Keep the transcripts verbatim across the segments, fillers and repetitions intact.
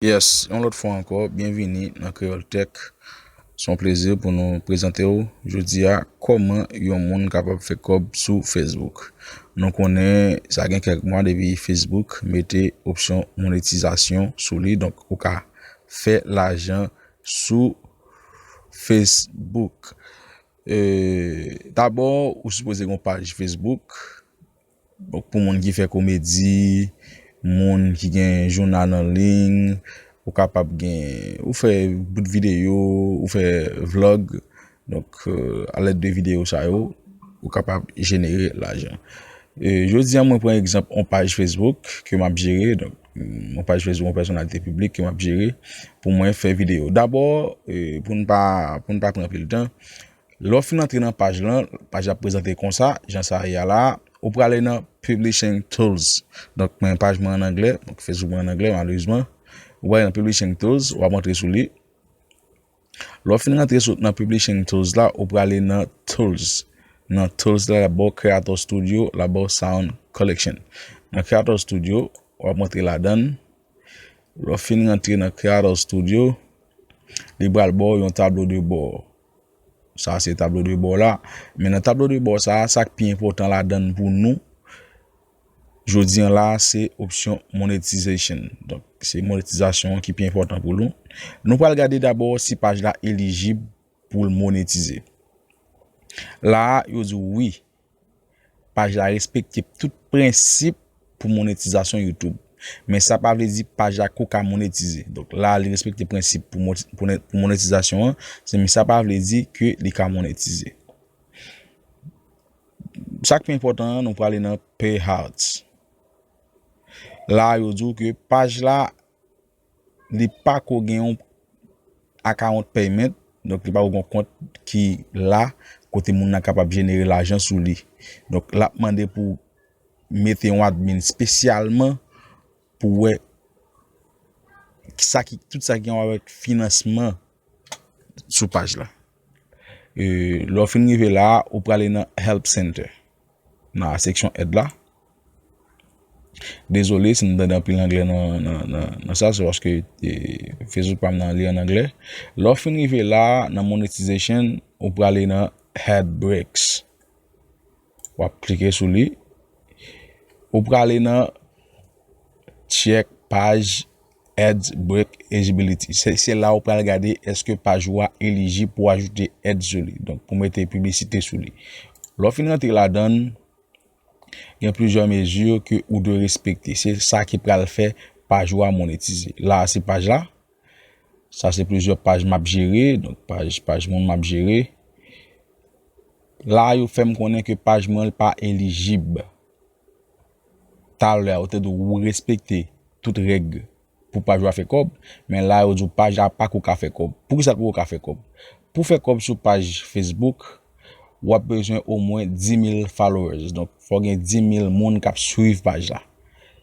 Yes, yon lòt fwa ankò, byenvini nan Kreyòl Tech. Se yon plezi pou nou prezante w jodi a kòman yon moun kapab fè kòb sou Facebook. Nou konnen sa gen kèk mwa depi Facebook mete opsyon monetizasyon sou li, donk ou ka fè lajan sou Facebook. E, dabò, ou sipoze gen yon paj Facebook. Donk, pou moun ki fè komedi, moun ki gen jounal an liy, ou kapab gen, ou fè bout videyo, ou fè vlog. Donk, euh, alèd de videyo sa yo, ou kapab jenere lajan. E, jodi a, mwen pran egzanp yon paj Facebook ke m ap jere. Donk, yon paj Facebook, yon pèsonalite piblik ke m ap jere pou mwen fè videyo. Dabò, e, pou n pa, pou n pa pran anpil tan, lè w fin antre nan paj lan, paj la ap prezante konsa, jan sa ye a la, ou prale nan Publishing Tools. Donk, men paj mwen an anglè, donk Facebook mwen an anglè, malerezman. Ou prale nan Publishing Tools, w ap antre sou li. Lè w fin rantre sou, nan Publishing Tools la, ou prale nan Tools. Nan Tools la, l ap ba w Creator Studio, l ap ba w Sound Collection. Nan Creator Studio, w ap rantre ladan l. Lè w fin rantre nan Creator Studio, li pral ba w yon tablo de bò. Sa se tablo de bò la. Men nan tablo de bò sa, sa k pi enpòtan ladan l pou nou, jodi an la, se opsyon monetization. Donk, se monetizasyon an ki pi enpòtan pou nou. Nou pral gade dabò si paj la elijib pou l monetize. La a, yo di w wi, paj la respekte tout prensip pou monetizasyon YouTube. Men sa pa vle di paj la ko ka monetize. Donk la, li respekte prensip pou mo-, pou ne-, pou monetizasyon an, se, men sa pa vle di ke li ka monetize. Sa k pi enpòtan an, nou prale nan payouts. La, yo di w ke paj la, li pa ko gen yon account payment, donk li pa ko gen yon kont ki la kote moun nan kapab jenere lajan sou li. Donk, l ap mande pou mete yon admin espesyalman pou wè sa ki, tout sa ki gen wè avèk finansman sou paj la. E, lè w fin rive la, ou prale nan Help Center, nan seksyon èd la. Dezole si nou tande anpil anglè nan, nan, nan, nan sa, se paske, e, Facebook pa m nan li an anglè. Lè w fin rive la, nan monetization, ou prale nan Ad Breaks. W ap klike sou li. Ou prale nan Check Page Ad Break Eligibility. Se, se la ou pral gade èske paj ou a elijib pou ajoute ad sou li. Donk, pou mete piblisite sou li. Lè w fin rantre ladan l, gen plizyè mezi ke ou dwe respekte. Se sa ki pral fè paj ou a monetize. La a, se paj la. Sa se plizyè paj m ap jere, donk paj, paj moun m ap jere. La a, yo fè m konnen ke paj mwen pa elijib. Talè a, yo te di w ou respekte tout règ pou paj ou a fè kòb, men la a, yo di w paj la pa ko ka fè kòb. Poukisa l poko ka fè kòb? Pou fè kòb sou paj Facebook, w ap bezwen omwen dis mil followers. Donk, fò gen dis mil moun k ap swiv paj la.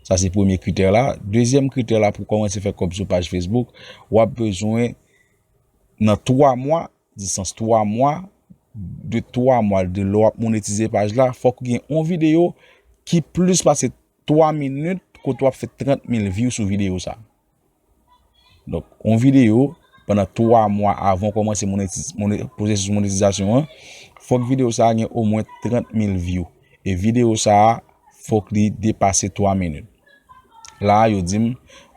Sa se premye kritè la. Dezyèm kritè la pou kòmanse fè kòb sou paj Facebook, w ap bezwen nan twa mwa, distans twa mwa, de twa mwa de lè w ap monetize paj la, fòk gen yon videyo ki plis pase twa minit kote w ap fè trant mil view sou videyo sa. Donk, yon videyo pandan twa mwa avan w kòmanse monetiz-, mone-, pwosesis monetizasyon an, fòk videyo sa a gen omwen trant mil view. E videyo sa a, fòk li depase twa minit. La a, yo di m,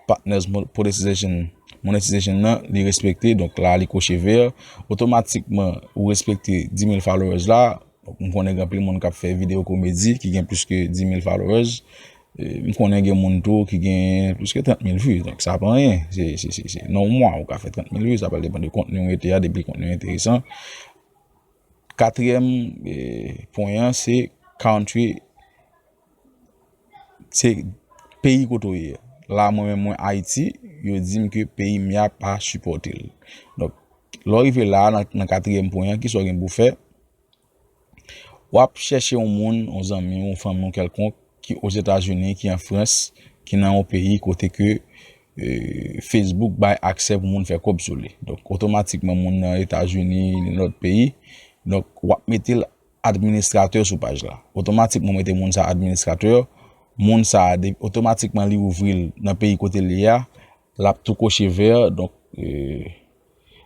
partners mo-, monetization, monetization nan, li respekte, donk la a, li koche vè. Otomatikman, ou respekte dis mil followers la. Donk, m konnen gen anpil moun k ap fè videyo komedi ki gen plis ke dis mil followers. E, m konnen gen moun tou ki gen plis ke trant mil vues. Donk, sa pa anyen. Se, se, se, se, nan yon mwa, ou ka fè trant mil vues. Sa pral depann de kontni w mete a, depi kontni w enteresan. Katriyèm, e, pwen an, se country, se peyi kote w ye. La, mwen menm, mwen Ayiti, yo di m ke peyi m ya pa sipòte l. Donk, lè w rive la, nan, nan katriyèm pwen an, kisa w gen pou w fè? W ap chèche yon moun, yon zanmi, yon fanmi, yon kèlkonk, ki Ozetazini, ki an Frans, ki nan yon peyi kote ke, e, Facebook bay aksè pou moun fè kòb sou li. Donk, otomatikman, moun nan Etazini, nan lòt peyi, donk, w ap mete l administratè sou paj la. Otomatikman, w mete moun sa administratè, moun sa a, de-, otomatikman, li ouvri l nan peyi kote l ye a, l ap tou koche vè, donk, e,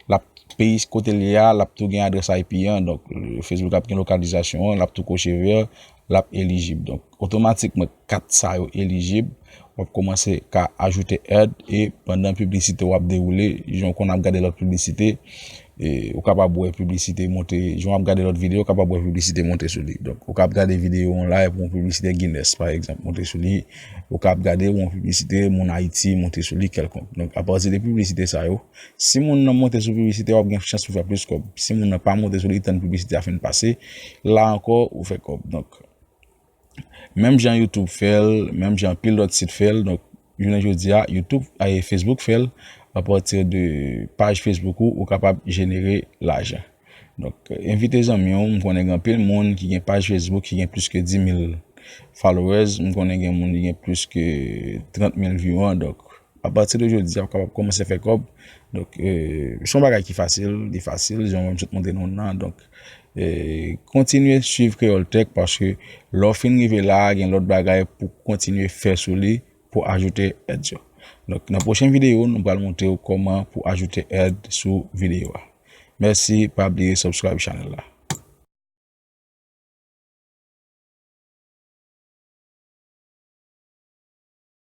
l ap peyi kote l ye a, l ap tou gen adrès I P an, donk, e, Facebook ap gen lokalizasyon an, l ap tou koche vè, l ap elijib. Donk, otomatikman, kat sa yo elijib, w ap kòmanse ka ajoute ad, e pandan piblisite w ap dewoule, jan w konn ap gade lòt piblisite, e, ou kapab wè piblisite monte, jan w ap gade lòt videyo, ou kapab wè piblisite monte sou li. Donk, ou ka ap gade videyo an la, epi yon piblisite Guinness, pa egzanp, monte sou li. Ou ka ap gade yon piblisite moun Ayiti monte sou li kèlkonk. Donk, apati de piblisite sa yo, si moun nan monte sou piblisite, w ap gen chans pou fè plis kòb. Si moun nan pa monte sou li, tann piblisite a fin pase, la ankò, ou fè kòb. Donk, menm jan YouTube fè l, menm jan anpil lòt sit fè l, donk, jounen jodi a, YouTube, e, Facebook fè l, apati de paj Facebook ou, ou kapab jenere lajan. Donk, envite zanmi w, m konnen gen anpil moun ki gen paj Facebook ki gen plis ke dis mil followers, m konnen gen moun ki gen plis ke trant mil view an, donk, apati de jodi a, ou kapab kòmanse fè kòb. Donk, e, se yon bagay ki fasil, li fasil, jan mwen m sot montre nou nan. Donk, e, kontinye swiv Kreyòl Tech, paske lè w fin rive la, gen lòt bagay pou kontinye fè sou li, pou ajoute ad yo. Donk, nan pwochen videyo, nou pral montre w kòman pou ajoute ad sou videyo a. Mèsi, pa bliye subscribe channel la.